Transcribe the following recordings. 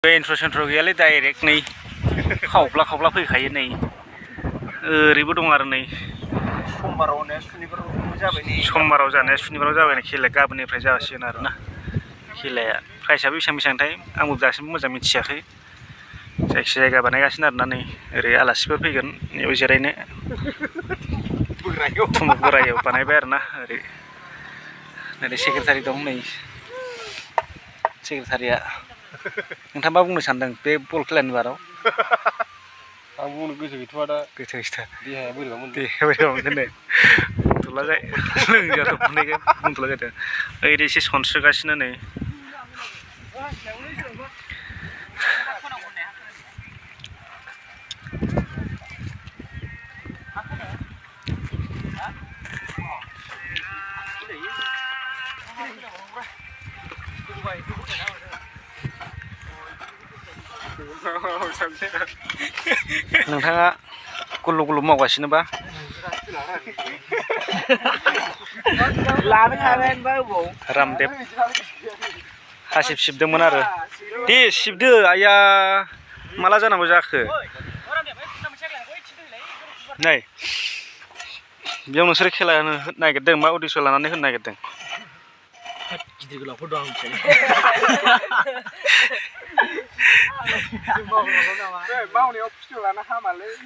इन्ट्र' सेन्ट्र' गैयालै डाइरेक्ट नै खावब्ला खावब्ला फैखायो नै ओरैबो दं आरो नै समबाराव जानाया सुनिबाराव जाबाय खेलाया गाबोननिफ्राय जासिगोन आरो ना खेलाया प्राइसआबो बेसेबां बेसेबांथाय आंबो दासिमबो मोजां मिथियाखै जायखि जायगा बानायगासिनो आरोना नै ओरै आलासिफोर फैगोन बेयाव जिरायनो थुमुक बोराइयाव बानायबाय आरोना ओरै सेक्रेटारि दं नै सेक्रेटारिया नोंथाङा मा बुंनो सानदों बे बल खेलानि बाराव आं बुंनो गोसो गैथ'आ दा गोसो गैथा देहाया बोरैबा मोनदों देहाया बोरैबा मोनदों नै बुंथ'ला लोंजाथ' मोननायखाय बुंथ'ला जादों ओरै एसे सनस्रोगासिनो नै नोंथाङा गुलुब गुलुब मावगासिनोबा रामदेब हासिब सिबदोंमोन आरो दे सिबदो आइया माला जानांगौ जाखो नै बेयाव नोंसोर खेला होनो नागिरदों मा अडिसन लानानै होनो नागिरदों गिदिर गोलावफोर दं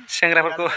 सेंग्राफोरखौ